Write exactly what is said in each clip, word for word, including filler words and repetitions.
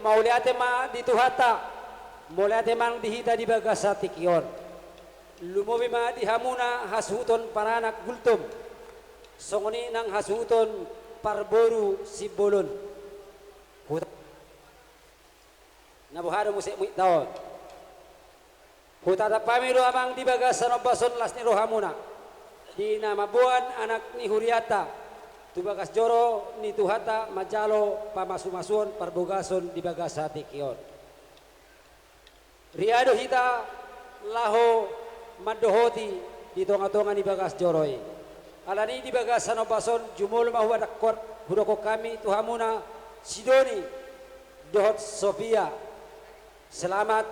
Mauliate ma di Tuhanta, mauliate ma nang di hita di bagasan tingki on. Lumobi ma di hamuna hasuhuton paranak Gultom, songon i nang hasuhuton parboru Simbolon. Huta-, na boha do muse muikta on. Hutatap hami do amang di bagasan ombas on las ni rohamuna, di na mamboan anak ni hurianta tu bagas joro ni Tuhanta manjalo pamasumasuon parbagason di bagasan tingki on. Ria do hita laho mandohoti di tongatonga ni bagas joro i. Alani di bagasan ombas on jumolo ma huadangkon, hudokkon hami tu hamuna Sidoni dohot Sofia. Selamat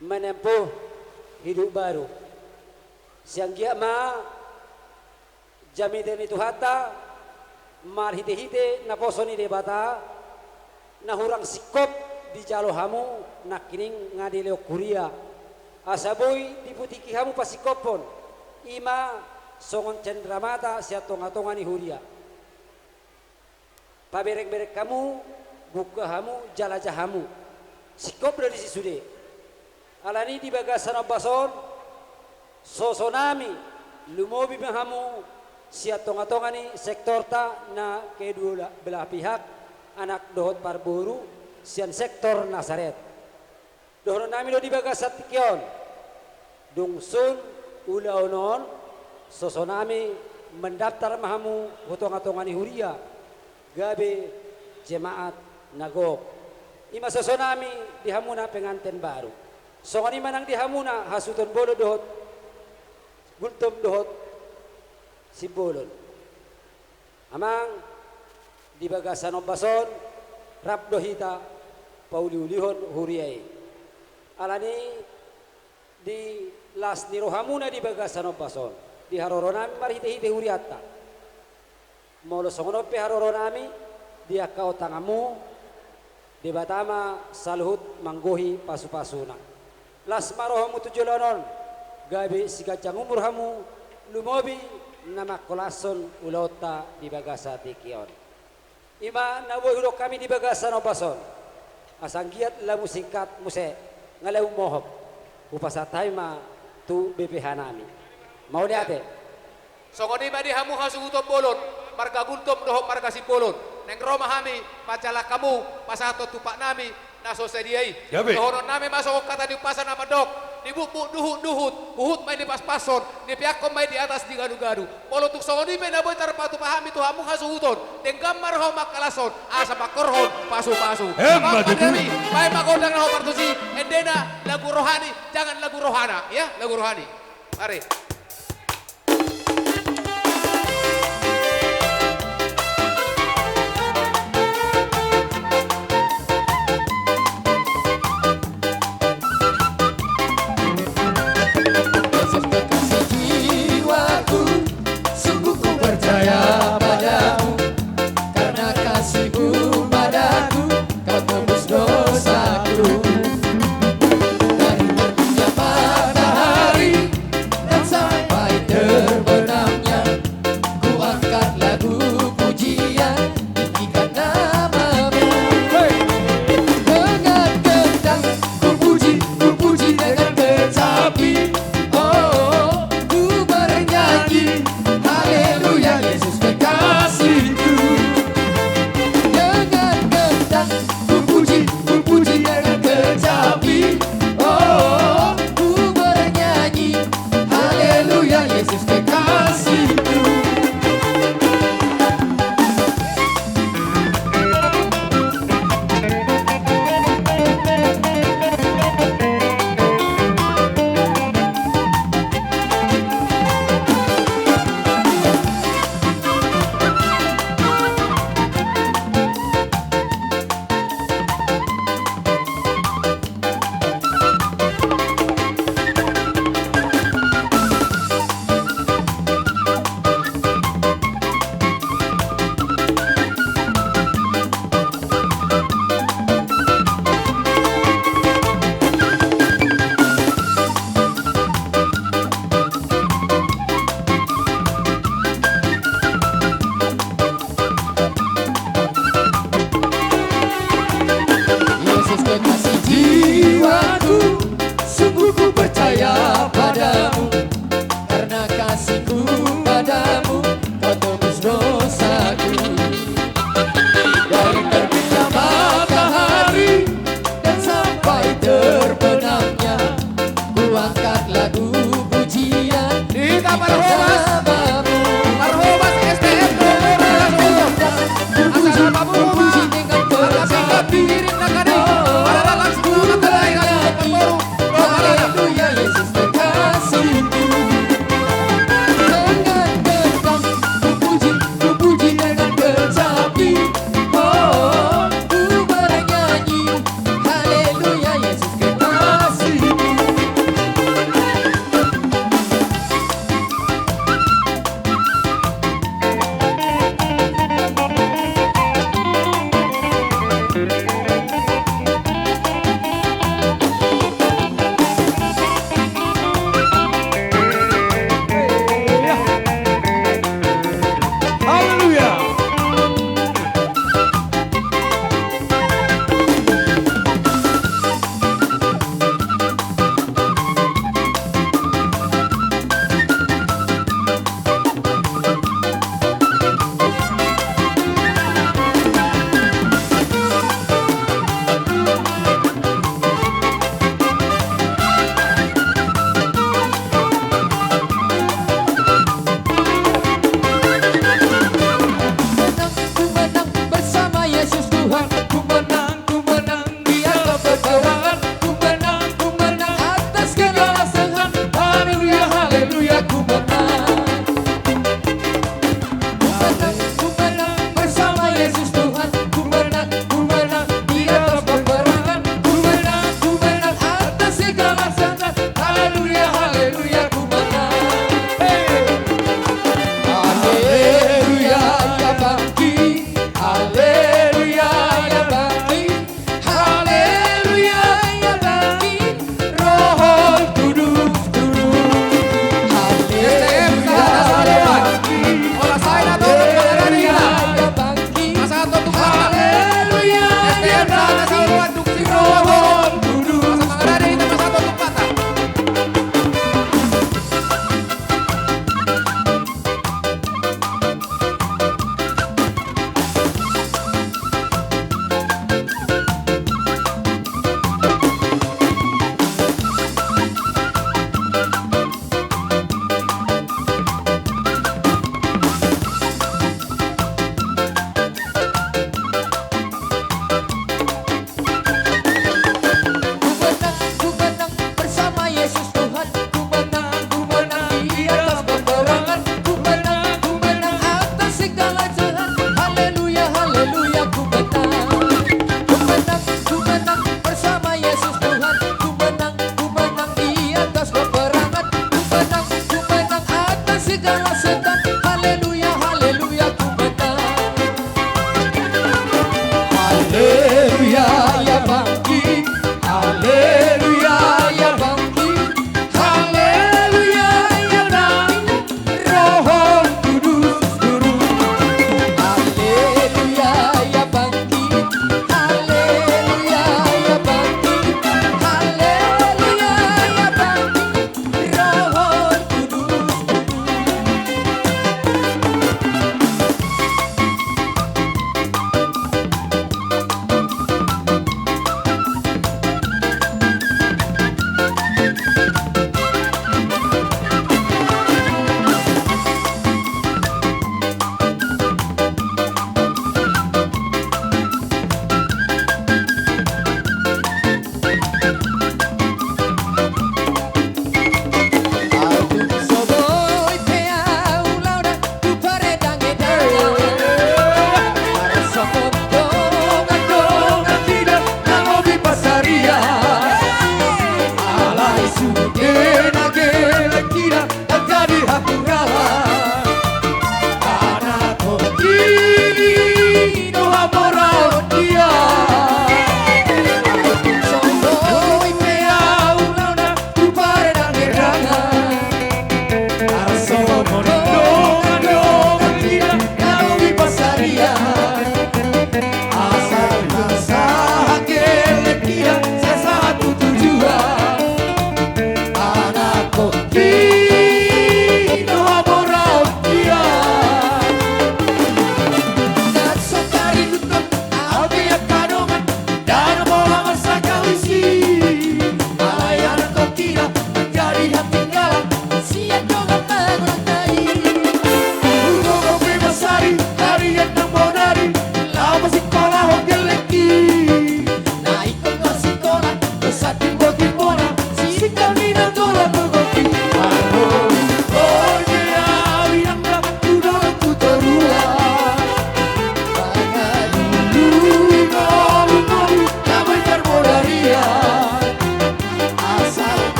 menempuh hidup baru. Sai anggiat ma jamita ni Tuhanta marhitehite naposo ni Debata na hurang singkop dijalo hamu nangkining nga dilehon huria, asa boi diputiki hamu pasingkophon, i ma songon cendramata sian tongatonga ni huria. Paberengbereng hamu, bungka hamu, jalaja hamu. Singkop do disi sude. Alani di bagasan ombas on, sosonami, lumobi ma hamu sian tongatonga ni sektorta na kedua belah pihak, anak dohot parboru, sian sektor Nasaret. Dohononnami do di bagasan tingki on, dung sun ulaon on, sosonami mendaftar ma hamu hu tongatonga ni huria, gabe jemaat na gok. I ma sosonami di hamuna penganten baru. Songon i ma nang di hamuna hasuhuton Bolon dohot Gultom dohot Simbolon. Amang, di bagasan ombas on, rap do hita pauliulihon huria i. Alani di las ni rohamuna di bagasan ombas on, di haroronami marhitehite hurianta. Molo songon on pe haroronami, di angka on tanganmu, Debata ma saluhut manggohi pasupasuna. Las ma rohamu tu joloan on, gabe siganjang umur hamu, lumobi na mangholashon ulaonta di bagasan tingki on. I ma na boi hudok hami di bagasan ombas on. Asa anggiat lamu singkat muse, nga lamu mohop. Hupasahat hami ma tu B P H nami. Mauliate. Songon i ma di hamu hasuhuton Bolon, marga Gultom dohot marga Simbolon. Naeng ro ma hami manjalang hamu pasahathon tumpaknami na so sadia i. Gabe. Dohononnami ma songon hata ni umpasa na mandok: Ni bukbuk duhutduhut, huhut ma i dipaspashon, dipeakhon ma i di atas di gadugadu. Molo tung songon i pe na boi tarpatupa hami tu hamu hasuhuton, denggan ma roha manghalashon, asa mangkorhon pasupasu. Emma tutu. Baen ma gondang na hombar tusi, endena lagu rohani, jangan lagu rohana, ya, lagu rohani. Mari. Kekasih jiwaku, sungguh ku percaya padamu, karena kasihmu padaku, kau tebus dosaku. Dari terbitnya matahari dan sampai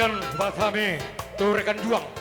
Kan bahen hami tu rekan juang.